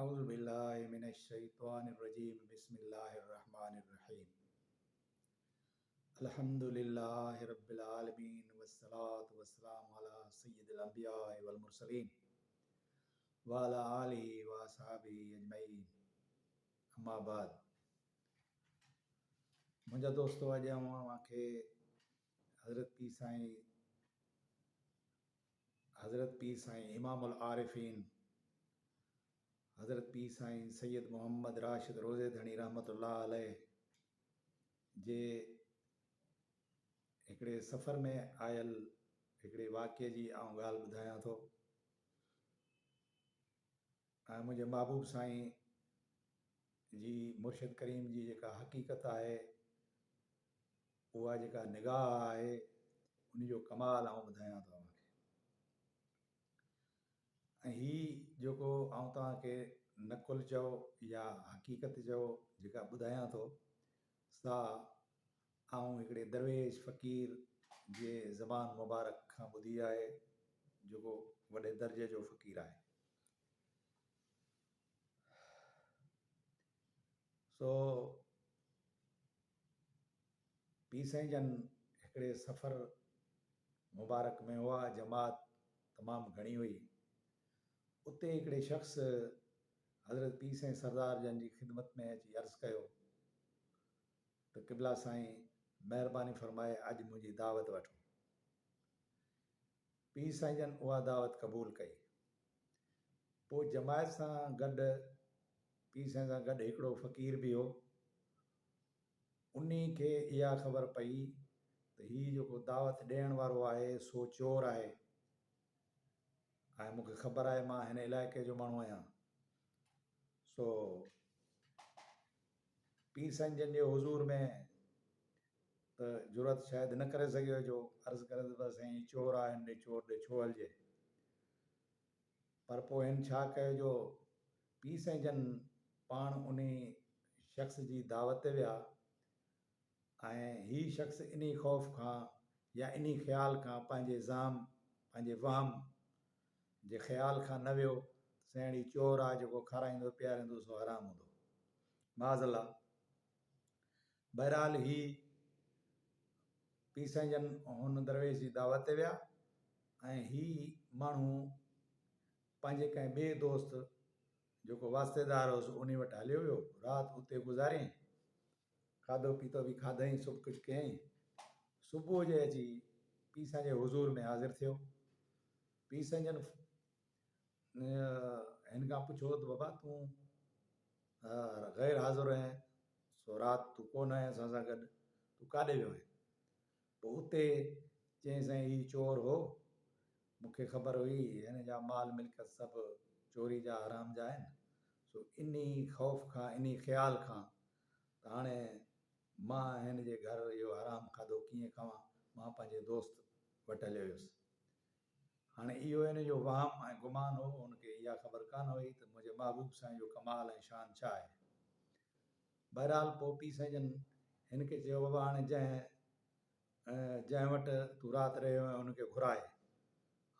اعوذ بالله من الشيطان الرجيم بسم الله الرحمن الرحيم الحمد لله رب العالمين والصلاة والسلام على سيد الانبياء والمرسلين وعلى آله واصحابه اجمعين اما بعد منهنجا دوستو اڄ آئون اوهان کي حضرت پير سائين حضرت پير سائين امام العارفين حضرت پير سائين سيد محمد راشد روضي ڌڻي رحمت الله عليه جي هڪڙي سفر ۾ آيل هڪڙي واقعي جي آئون ڳالهه ٻڌايان ٿو ۽ منهنجي محبوب سائين جي مرشد ڪريم جي جيڪا حقيقت آهي اها جيڪا نگاهه آهي ان جو ڪمال آئون ٻڌايان ٿو اوهان کي ۽ هي جيڪو آئون توهان کي نقل چئو يا حقيقت چئو جيڪا ٻڌايان ٿو سا آئون هڪڙي درويش فقير جي زبان مبارڪ کان ٻڌي آهي جيڪو وڏي درجي جو فقير آهي سو پير سائين جن هڪڙي سفر مبارڪ ۾ هئا، جماعت تمام گهڻي هئي. اتي هڪڙي شخص حضرت پير سائين سردار جن جي خدمت ۾ اچي عرض ڪيو ته قبلا سائين مهرباني فرمائي اڄ منهنجي دعوت وٺو. پير سائين جن اها دعوت قبول ڪئي. پوء جماعت سان گڏ پير سائين سان گڏ هڪڙو فقير به هو. انهي کي اها خبر پئي ته هي جيڪو دعوت ڏيڻ وارو آهي سو چور آهي ۽ مون کي خبر آهي مان هن علائقي جو ماڻهو آهيان سو پير سائين جن جي حضور ۾ ته جرئت شايد نه ڪري سگهيو جو عرض ڪري ته بس سائين چور آهي هن ڏي چور ڏي ڇو هلجي پر پوء هن ڇا ڪيو جو پير سائين جن پاڻ انهي شخص جي دعوت تي ويا ۽ هي شخص انهي خوف کان يا انهي خيال کان پنهنجي زعم پنهنجي وهم جي خيال کان نه ويو ته سائين هي چور آ جيڪو کارائيندو پياريندو سو حرام هوندو معاذ الله بهرحال هي پير سائين جن هن درويش جي دعوت تي ويا ۽ هي ماڻهو پنهنجي ڪنهن ٻئي دوست جيڪو واسطيدار هوس انهي وٽ هليو ويو. رات اتي گذاريائين. کاڌو پيتو به کاڌائين سڀ ڪجهه ڪيائين. صبح جي اچي پير سائين جي حضور ۾ حاضر ٿيو. پير سائين جن هن کان پڇيو ته بابا تون غير حاضر آهين سو رات تون ڪونه آهين اسان سان گڏ تون ڪاڏي ويو آهين؟ پوء اتي چيائين سائين هي چور هو مون کي خبر هئي هن جا مال ملڪيت سڀ چوري جا حرام جا آهن، سو انهي خوف کان انهي خيال کان ته هاڻي مان هن جي گهر اهو حرام کاڌو ڪيئن کاوان، مان پنهنجي دوست وٽ هليو ويس. هاڻي اهو هن جو وهم ۽ گمان هو، هن کي اها خبر ڪانه هئي ته منهنجي محبوب سائين جو ڪمال ۽ شان ڇا آهي. بهرحال پوء پيء سائين جن هن کي چيو بابا هاڻي جنهن جنهن وٽ تون رات رهيو آهين ان کي گهراء.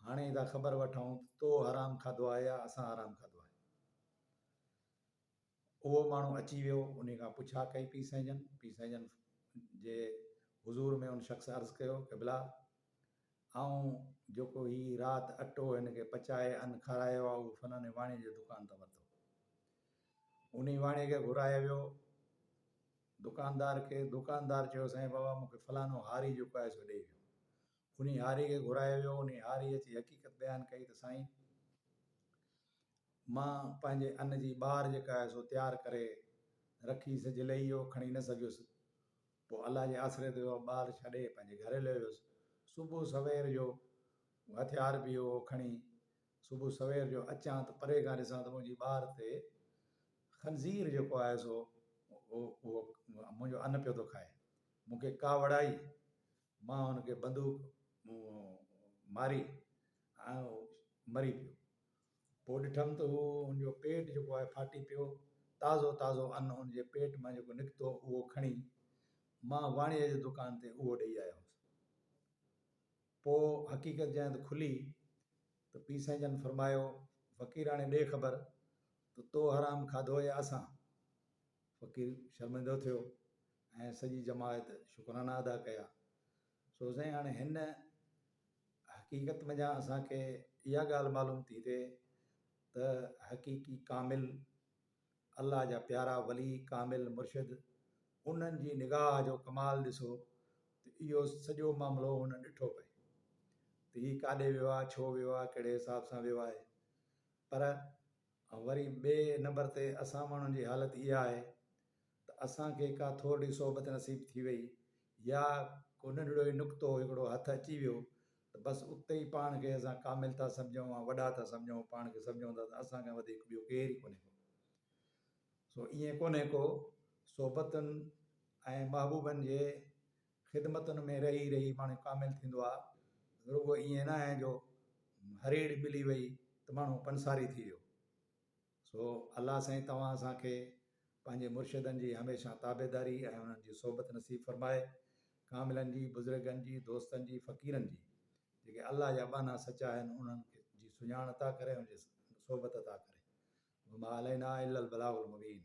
هاڻي ٿا خبر وٺون ته تو حرام کاڌو آهي يا اسان حرام کاڌو آهي. اهو ماڻهو اچي ويو، انهي کان پڇا ڪئي پير سائين جن. پير سائين جن جي حضور ۾ ان شخص عرض ڪيو، قبلا! آئون جيڪو هي رات اٽو هن کي پچائي ان کارايو آهي اهو فلاڻي واڻيي جي دڪان تان ورتو. انهي واڻيي کي گهرايو ويو. دڪاندار کي، دڪاندار چيو سائين بابا مون کي فلاڻو هاري جيڪو آهي سو ڏئي ويو. انهي هاري کي گهرايو ويو، انهي هاري اچي حقيقت بيان ڪئي ته سائين مان پنهنجي ان جي ٻار جيڪا آهي سو تيار ڪري رکي سج لهي ويو کڻي نه سگهيس پوء الله جي آسري تي اها ٻار ڇڏي پنهنجي گهر هليو ويس. صبح سوير جو هٿيار به هو کڻي صبح سوير جو اچان ته پري کان ڏسان ته منهنجي ٻار تي خنزير جيڪو آهي سو اهو منهنجو ان پيو ٿو کائي. مون کي ڪاوڙ آئي، مان هن کي بندوق ماري ۽ مري پيو. پوء ڏٺم ته هو ان جو پيٽ جيڪو آهي ڦاٽي پيو، تازو تازو ان ان جي پيٽ مان جيڪو نڪتو اهو کڻي مان واڻيي جي دڪان تي اهو ڏئي آيو هوس. پوء حقيقت جڏهن ته کلي ته پير سائين جن فرمايو، فقيراڻي ڏي خبر. ته تو حرام کاڌو يا اسان؟ فقير شرمندو ٿيو ۽ سڄي جماعت شڪرانا ادا ڪيا. سو سائين هاڻي هن حقيقت منجهان اسان کي اها ڳالهه معلوم ٿي ٿئي ته حقيقي ڪامل الله جا پيارا ولي ڪامل مرشد انهن جي نگاهه جو ڪمال ڏسو ته اهو سڄو معاملو هنن ڏٺو پئي ته هي ڪاڏي ويو آهي ڇو ويو آهي ڪهڙي حساب سان ويو آهي پر وري ٻئي نمبر تي اسان ماڻهن جي حالت اها آهي ته اسان کي ڪا ٿورڙي صحبت نصيب ٿي وئي يا ڪو ننڍڙو ئي نقطو هڪڙو هٿ اچي ويو ته بس اتي ئي پاڻ کي اسان ڪامل ٿا سمجهون ۽ وڏا ٿا سمجهون پاڻ کي سمجهون ٿا ته اسان کان وڌيڪ ٻيو ڪير ئي ڪونهي ڪو. سو ائين ڪونهي ڪو صحبتن ۽ محبوبن جي خدمتن ۾ رهي رهي ماڻهو ڪامل ٿيندو آهي. رڳو ائين ناهي جو هريڙ ملي وئي ته ماڻهو پنساري ٿي ويو. سو الله سائين توهان اسان کي پنهنجي مرشدن جي هميشه تابعداري ۽ انهن جي صحبت نصيب فرمائي، ڪاملن جي، بزرگن جي، دوستن جي، فقيرن جي، جيڪي الله جا ٻانها سچا آهن انهن جي سڃاڻ عطا ڪري ۽ انهن جي صحبت عطا ڪري. وما علينا الا البلاغ المبين.